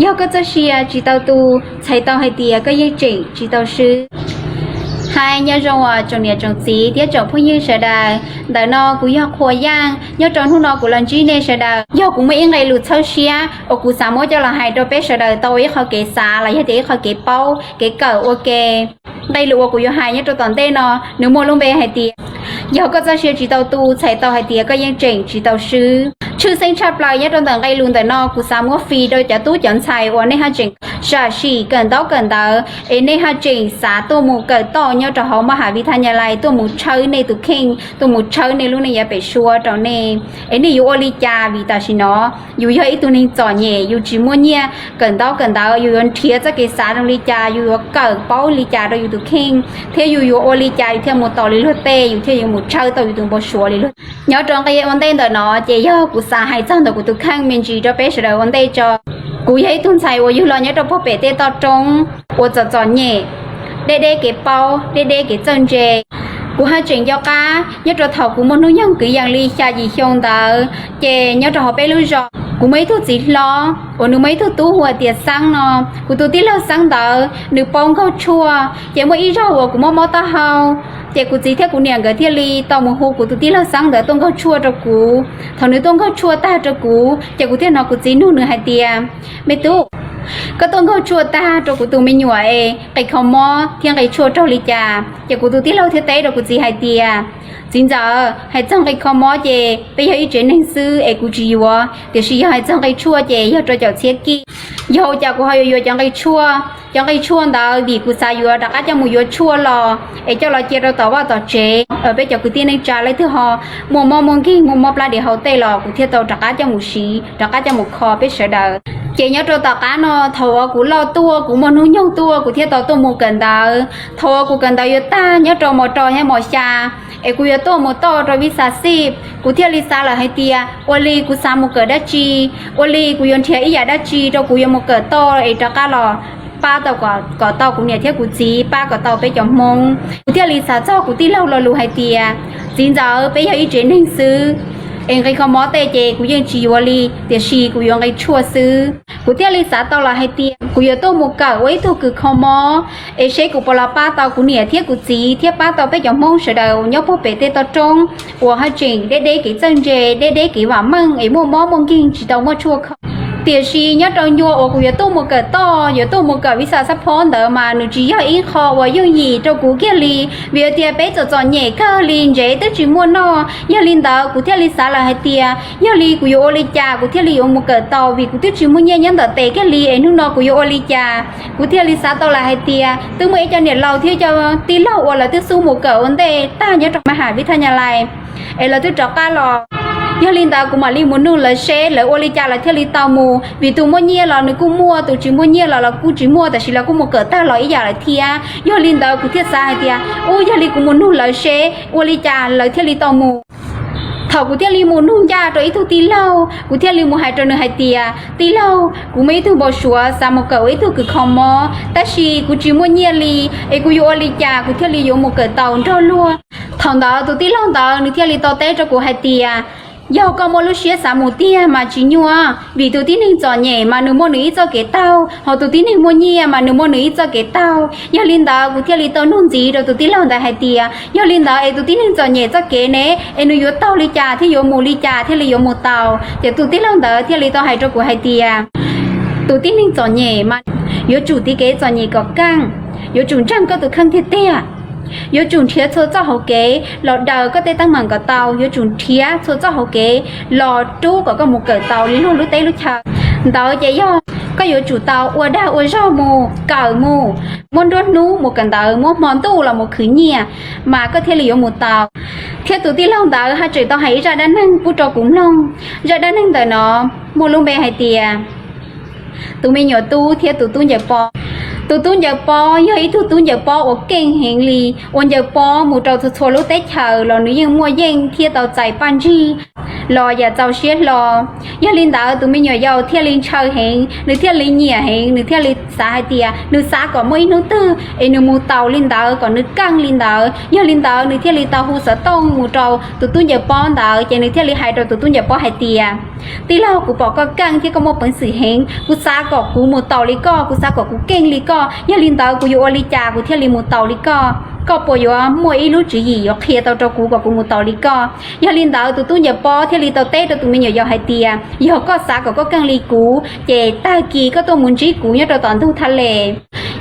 Yog koj txoj sia tsis tau tu, txhais tau hais tias koj yeej tseem tsis tau swb. Hais nyob zoo uas tsoom niam tsoom txiv thiab tsoom phooj ywg sawv daws. Ntawm no kuv yog Qhua Yaj, nyob rau hnub no kuv los ntsib nej sawv daws. Yog kuv muaj ib nqe lus txhawb siab uas kuv xav muab coj los hais rau peb sawv daws tau ua ib qho kev xav los yog tias ib qho kev paub kev kawm ua ke. Nqe lus uas kuv yuav hais nyob rau tom ntej no, nws muaj lub npe hais tias, yog koj txoj sia tsis tau tu, txhais tau hais tias koj yeej tseem tsis tau swb. Tshwj xeeb tshaj plaws nyob rau ntawm nqe lus ntawm no kuv xav muab fij rau cov tub cov ntxhais uas nej haj tseem sam sim kawm ntaub kawm ntawv es nej haj tseem xav tuaj mus kawm toj nyob rau hauv Maj Has Vis Thas Nyas Lais, tuaj mus tshawb nej tus kheej, tuaj mus tshawb nej lub neej yav pem suab rau nej. Es nej yuav ua li cas? Vim tam sim no yus yog ib tug neeg txom nyem, yus tsis muaj nyiaj kawm ntaub kawm ntawv, yus yuav nrhiav txoj kev xav zoo li cas, yus yuav kawm paub li cas rau yus tus kheej, thiab yus yuav ua li cas yus thiaj mus tom li luag tej, yus thiaj yuav mus tshawb tau yus tus npau suav li luag. Nyob rau nqe ua ntej ntawm no ces yog kuv xav hais txog ntawm kuv tus kheej me ntsis rau peb sawv daws ua ntej tso. Kuv yog ib tug ntxhais uas yug los nyob rau puag pem tej toj roob uas txom txom nyem, deb deb kev paub, deb deb kev txawj ntse. Kuv haj tseem nco qab nyob rau thaum kuv muaj hnub nyoog kwv yees li xya yim xyoo ntawd, ces nyob rau hauv peb lub zos kuv muaj ib tug txiv hlob uas nws muaj ib tug tub hu tias Xeeb no. Kuv tus tij laug Xeeb ntawd nws paub nkaug tshuaj, ces muaj ib zaug uas kuv mob mob taub hau, ces kuv txiv thiab kuv niam nkawd thiaj li tau mus hu kuv tus tij laug Xeeb ntawd tuaj nkaug tshuaj rau kuv. Thaum nws tuaj nkaug tshuaj tag rau kuv ces kuv thiaj hnov kuv txiv nug nws hais tias, me tub, koj tuaj nkaug tshuaj tag rau kuv tus me nyuam es nqi kho mob thiab nqi tshuaj raug li cas? Ces kuv tus tij laug thiaj teb rau kuv txiv hais tias, txiv ntxawm, hais txog nqi kho mob ces peb yog ib tsev neeg xwb es kuv tsis yuav, tiam sis yog hais txog nqi tshuaj ces yog rau caum txhiab kij. Yog ua cas kuv ho yuav yuav cov nqi tshuaj? Cov nqi tshuaj ntawd vim kuv xav yuav rov qab coj mus yuav tshuaj los es coj los cia rau tom vaj tom tsev, peb cov kwv tij neej tsa leej twg ho muaj mob muaj nkeeg muaj mob plab diav hauv tej los kuv thiaj tau rov qab coj mus siv, rov qab coj mus kho peb sawv daws. Ces nyob rau tom qab no thaum uas kuv loj tuaj, kuv muaj hnub nyoog tuaj, kuv thiaj tau tuaj mus kawm ntawv. Thaum uas kuv kawm ntawv yuav tag nyob rau mos rau thiab mos xya, es kuv yuav tuaj mus toj rau vis xas xij, kuv thiaj li xav lawm hais tias ua li kuv xav mus kawm dab tsi, ua li kuv yuav nrhiav ib yam dab tsi rau kuv yuav mus kawm toj es rov qab los pab tau kom tau kuv niam thiab kuv txiv, pab kom tau peb cov Hmoob. Kuv thiaj li xav txog kuv tij laug lo lus hais tias, txiv ntxawm, peb yog ib tsev neeg xwb, es nqi kho mob tej ces kuv yeej tsis yuav li, tiam sis kuv yuav nqi tshuaj xwb. Kuv thiaj li xav tau los hais tias kuv yuav tuaj mus kawm ua ib tug kws kho mob, es seb kuv puas los pab tau kuv niam thiab kuv txiv thiab pab tau peb cov Hmoob sawv daws uas nyob puag pem tej toj roob uas haj tseem deb deb kev txawj ntse, deb deb kev vam meej es muaj mob muaj nkeeg tsis tau muaj tshuaj kho. Tiam sis nyob rau nyuag uas kuv yuav tuaj mus kawm toj, yuav tuaj mus kawm vis xas xab phob ntawd mas nws tsis yog ib qho uas yooj yim rau kuv kiag li, vim tias peb txom txom nyem kawg li, ntsev twb tsis muaj noj. Yog li ntawd kuv thiaj li xav lawm hais tias yog li kuv yuav ua li cas kuv thiaj li yuav mus kawm tau, vim kuv twb tsis muaj nyiaj nyob ntawm tes kiag li, es hnub no kuv yuav ua li cas? Kuv thiaj li xav tau lawm hais tias twb muaj ib co niam laus thiab cov tij laug uas lawv twb xub mus kawm ua ntej tag nyob rau Maj Has Vis Thas Nyas Lais, es lawv twb rov qab los. Yog li ntawd kuv mam li mus nug lawv seb lawv ua li cas lawv thiaj li tau mus, vim tus muaj nyiaj los nws kuj muaj, tus tsis muaj nyiaj los los kuj tsis muaj, tab sis lawv kuj mus kawm tag los ib yam lawm thiab. Yog li ntawd kuv thiaj xav hais tias, u, yog li kuv mus nug lawv seb ua li cas lawv thiaj li tau mus. Thaum kuv thiaj li mus nug ncaj rau ib tug tij laug, kuv thiaj li mus hais rau nws hais tias, tij laug, kuv muaj ib tug npau suav xav mus kawm ua ib tug kws kho mob, tab sis kuv tsis muaj nyiaj li, es kuv yuav ua li cas kuv thiaj li yuav mus kawm tau nrog luag? Thaum ntawd tus tij laug ntawd nws thiaj li tau teb rau kuv hais tias, yog koj muaj lub siab xav mus tiag mas tsis nyuaj, vim tus tib neeg txom nyem mas nws muaj nws ib txoj kev taug, ho tus tib neeg muaj nyiaj mas nws muaj nws ib txoj kev taug. Yog li ntawd kuv thiaj li tau nug ntxiv rau tus tij laug ntawd hais tias, yog li ntawd es tus tib neeg txom nyem txoj kev ne, es nws yuav taug li cas thiaj yuav mus li cas thiaj li yuav mus tau? Ces tus tij laug ntawd thiaj li tau hais rau kuv hais tias, tus tib neeg txom nyem mas yuav tsum tiv kev txom nyem kom kaj, yuav tsum ntseeg koj tus kheej tiag tiag, yuav tsum nrhiav txhua txoj hauv kev los daws koj tej teeb meem kom tau, yuav tsum nrhiav txhua txoj hauv kev los rub kom koj mus kawm tau li luag lub teb lub chaw. Ntawd ces yog koj yuav tsum tau ua dag ua zog mus kawm mus, muab nruab hnub mus kawm ntawv, muab hmo ntuj los mus khwv nyiaj, mas koj thiaj li yuav mus tau. Thiab tus tij laug ntawd haj tseem tau hais ib zaj dab neeg pub rau kuv mloog. Zaj dab neeg ntawm no muaj lub npe hais tias tus me nyuam tub thiab tus tub ncaws pob. Tus tub ncaws pob yog ib tug tub ncaws pob uas keej heev li, uas ncaws pob mus rau txhua txhua lub teb chaws los nws yeej muaj yeej thiab tau txais paj ntsig. los yam txaus siab hlo. Yog li ntawd tus me nyuam yaus thiaj li ntshaw heev, nws thiaj li nyiam heev, nws thiaj li xav hais tias nws xav kom muaj ib hnub twg es nws mus taus li ntawd kom nws keej li ntawd. Yog li ntawd nws thiaj li tau hu xov tooj mus rau tus tub ncaws pob ntawd, ces nws thiaj li hais rau tus tub ncaws pob hais tias, tij laug, kuv pom koj keej thiab koj muaj peev xwm heev, kuv xav kom kuv mus taus li koj, kuv xav kom kuv keej li koj. Yog li ntawd kuv yuav ua li cas kuv thiaj li mus taus li koj? Koj puas yuav muaj ib lub tswv yim yuav qhia tau rau kuv kom kuv mus taus li koj? Yog li ntawd tus tub ncaws pob thiaj li tau teb rau tus me nyuam yaus hais tias, yog koj xav kom koj keej li kuv, ces tag kis koj tuaj mus ntsib kuv nyob rau tom ntug thaj les.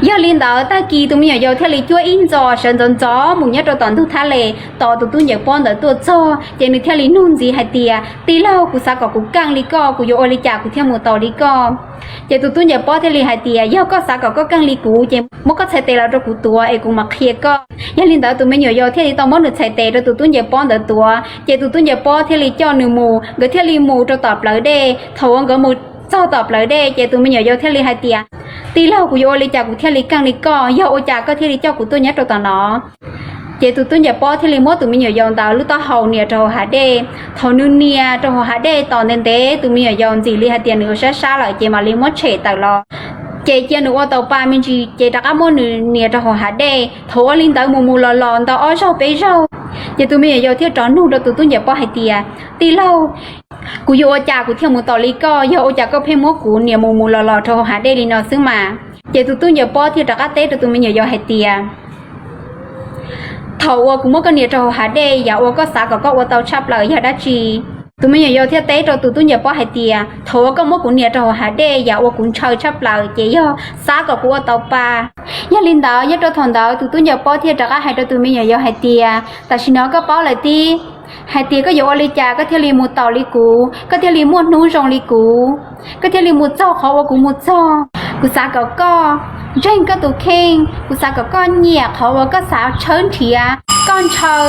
Yog li ntawd tag kis tus me nyuam yaus thiaj li cuab ib ntxos sawv ntxov ntxov mus nyob rau tom ntug thaj les tos tus tub ncaws pob ntawd tuaj txog, ces nws thiaj li nug ntxiv hais tias, tij laug, kuv xav kom kuv keej li koj, kuv yuav ua li cas kuv thiaj mus taus li koj? Ces tus tub ncaws pob thiaj li hais tias, yog koj xav kom koj keej li kuv, ces muab koj txhais tes los rau kuv tuav es kuv mam qhia koj. Yog li ntawd tus me nyuam yaus thiaj li tau muab nws txhais tes rau tus tub ncaws pob ntawd tuav, ces tus tub ncaws pob thiaj li coj nws mus, nkawd thiaj li mus rau tom plawv dej. Thaum uas nkawd mus txog tom plawv dej, ces tus me nyuam yaus thiaj li hais tias, tij laug, kuv yuav ua li cas kuv thiaj li keej li koj? Yog ua cas koj thiaj li coj kuv tuaj nyob rau tom no? Ces tus tub ncaws pob thiaj li muab tus me nyuam yaus ntawd lub taub hau nias rau hauv hav dej. Thaum nws nias rau hauv hav dej tos ntev ntev, tus me nyuam yaus ntxim li hais tias nws ua sab sab lawm, ces mam li muab tshem tawm los. Ces cia nws ua tau pa me ntsis, ces rov qab muab nws nias rau hauv hav dej. Thaum ua li ntawd mus mus los los ntau ob zaug peb zaug, ces tus me nyuam yaus thiaj rov nug rau tus tub ncaws pob hais tias, tij laug, kuv yuav ua cas kuv thiaj mus taus li koj? Yog ua cas koj pheej muab kuv nias mus mus los los rau hauv hav dej li no xwb mas? Ces tus tub ncaws pob thiaj rov qab teb rau tus me nyuam yaus hais tias, thaum uas kuv muab koj nias rau hauv hav dej, yam uas koj xav kom koj ua tau tshaj plaws yog dab tsi? Tus me nyuam yaus thiaj teb rau tus tub ncaws pob hais tias, thaum uas koj muab kuv nias rau hauv hav dej, yam uas kuv ntshaw tshaj plaws ces yog xav kom kuv ua tau pa. Yog li ntawd, nyob rau thaum ntawd tus tub ncaws pob thiaj rov qab hais rau tus me nyuam yaus hais tias, tam sim no koj paub lawm tib, hais tias koj yuav ua li cas koj thiaj li mus taus li kuv, koj thiaj li muaj hnub zoo li kuv, koj thiaj li mus txog qhov uas kuv mus txog. Kuv xav kom koj ntseeg koj tus kheej, kuv xav kom koj nyiam qhov uas koj xav tshawb nrhiav, koj ntshaw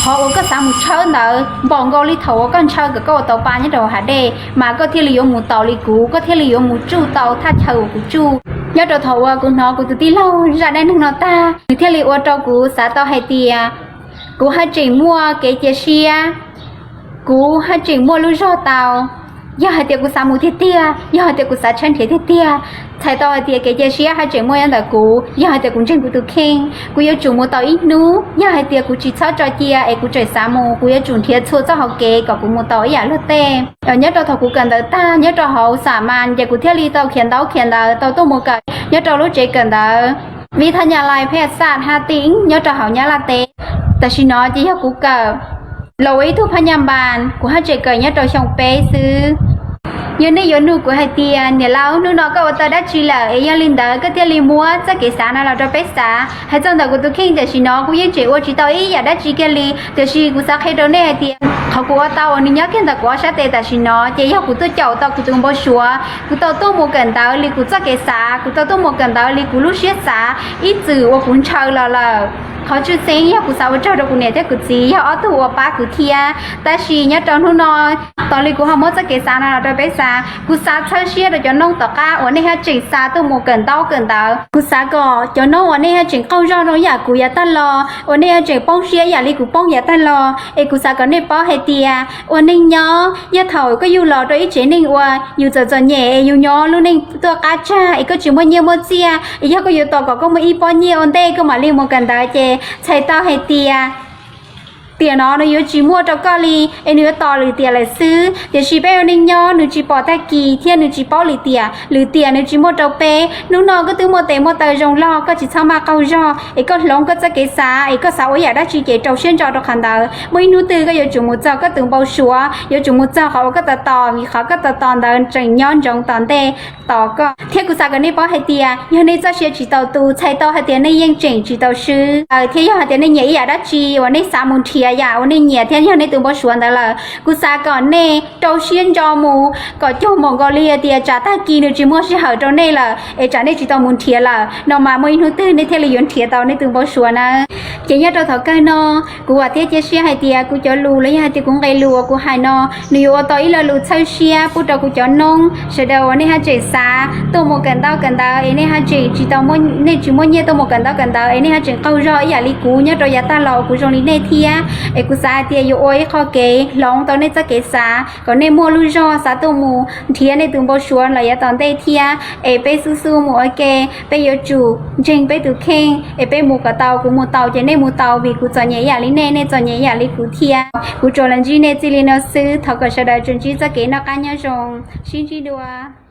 qhov uas koj xav mus tshawb ntawd npaum nkaus li thaum uas koj ntshaw kom koj ua tau pa nyob rau hauv hav dej, mas koj thiaj li yuav mus taus li kuv, koj thiaj li yuav mus tsuj tau thaj chaw uas kuv tsuj. Nyob rau thaum uas kuv hnov kuv tus tij laug zaj dab neeg no tag, nws thiaj li ua rau kuv xav tau hais tias kuv haj tseem muaj kev cia siab, kuv haj tseem muaj lub zog tau. Yog hais tias kuv xav mus tiag tiag, yog hais tias kuv xav tshawb nrhiav tiag tiag, txhais tau hais tias kev cia siab haj tseem muaj nyob ntawm kuv. Yog hais tias kuv ntseeg kuv tus kheej, kuv yuav tsum mus tau ib hnub. Yog hais tias kuv tsis txhob tso cia es kuv tseem xav mus, kuv yuav tsum nrhiav txhua txoj hauv kev kom kuv mus tau ib yam luag tej. Nyob rau thaum kuv kawm ntawv tag nyob rau hauv xam mas ces kuv thiaj li tau khiav ntaub khiav ntawv tau tuaj mus kawm nyob rau lub tsev kawm ntawv Vij Thaj Nyaj Lais Phej Xaj Haj Tij nyob rau hauv Nyab Laj teb. Tam sim no ces yog kuv kawm los ua ib tug phab nyaj npas, kuv haj tseem kawm nyob rau xyoo peb xwb. Yog nej yuav nug kuv hais tias, niam laus, hnub no koj ua tau dab tsi lawm es yog li ntawd koj thiaj li muab txoj kev xav no los rau peb xav? Hais txog ntawm kuv tus kheej tam sim no kuv yeej tseem ua tsis tau ib yam dab tsi kiag li, tiam sis kuv xav qhia rau nej hais tias qhov kuv ua tau uas nws nyob kiag ntawm kuv ob sab tes tam sim no ces yog kuv tuaj caum tau kuv tus npau suav. Kuv tau tuaj mus kawm ntawv li kuv txoj kev xav, kuv tau tuaj mus kawm ntawv li kuv lub siab xav ib txwm uas kuv ntshaw los lawm. Qhov tshwj xeeb yog kuv xav ua tsaug rau kuv niam thiab kuv txiv, yog ob tug uas pab kuv thiab. Tab sis nyob rau hnub no, tos li kuv ho muab txoj kev xav no los rau peb xav. Kuv xav txhawb siab rau cov noob tom qab uas nej haj tseem xav tuaj mus kawm ntaub kawm ntawv. Kuv xav kom cov noob uas nej haj tseem qaug zog zoo ib yam kuv yav tag los, uas nej haj tseem poob siab ib yam li kuv poob yav tag los, es kuv xav kom nej paub hais tias ua neej nyob, yog thaum koj yug los rau ib tsev neeg uas yus txom txom nyem es yus nyob lub neej tuaj qab tsag es koj tsis muaj nyiaj muaj txiaj, es yog koj yuav tos kom koj muaj ib pob nyiaj ua ntej koj mam li mus kawm ntawv ces txhais tau hais tias tiam no nws yuav tsis muaj rau koj li, es nws yuav tos lwm tiam lawm xwb. Tiam sis peb ua neej nyob nws tsis pom tag kis thiab nws tsis paub lwm tiam, lwm tiam nws tsis muaj rau peb. Hnub no koj twb muaj tes muaj taw zoo log, koj tsis txhob maj qaug zog es koj hloov koj txoj kev xav, es koj xav ua yam dab tsi ces rau siab ntso rau qhov ntawd. Muaj ib hnub twg koj yuav tsum mus txog koj tus npau suav, yuav tsum mus txog qhov uas koj tos tos, vim qhov koj tos tos ntawd tseem nyob ntsoov tom ntej tos koj. Thiab kuv xav kom nej paub hais tias yog nej txoj sia tsis tau tu, txhais tau hais tias nej yeej tseem tsis tau swb. Thiab yog hais tias nej nyiam ib yam dab tsi uas nej xav mus nrhiav yam uas nej nyiam thiab yog nej tus npau suav ntawd lawm, kuv xav kom nej rau siab ntso mus kom cog mus nkaus li hais tias tsam tag kis nws tsis muaj sij hawm rau nej lawm es tsam nej tsis tau mus nrhiav lawm no mas muaj ib hnub twg nej thiaj li yuav nrhiav tau nej tus npau suav nawb. Ces nyob rau thaum kawg no, kuv vam thiab cia siab hais tias kuv cov lus los yog hais tias kuv nqe lus uas kuv hais no, nws yuav ua tau ib lo lus txhawb siab pub rau kuv cov noob sawv daws uas nej haj tseem xav tuaj mus kawm ntaub kawm ntawv es nej haj tseem tsis tau, nej tsis muaj nyiaj tuaj mus kawm ntaub kawm ntawv es nej haj tseem qaug zog ib yam li kuv nyob rau yav tag los uas kuv zoo li nej thiab. Es kuv xav hais tias yuav ua ib qho kev hloov tau nej txoj kev xav kom nej muaj lub zog xav tuaj mus nrhiav nej tus npau suav los yav tom ntej thiab. Es peb xub xub mus ua ke, peb yuav tsum ntseeg peb tus kheej es peb mus kom tau. Kuv mus tau ces nej mus tau, vim kuv txom nyem ib yam li nej, nej txom nyem ib yam li kuv thiab. Kuv tsuas los ntsib nej txij li no xwb, thov kom sawv daws tsuas ntsib txoj kev noj qab nyob zoo, sib ntsib dua.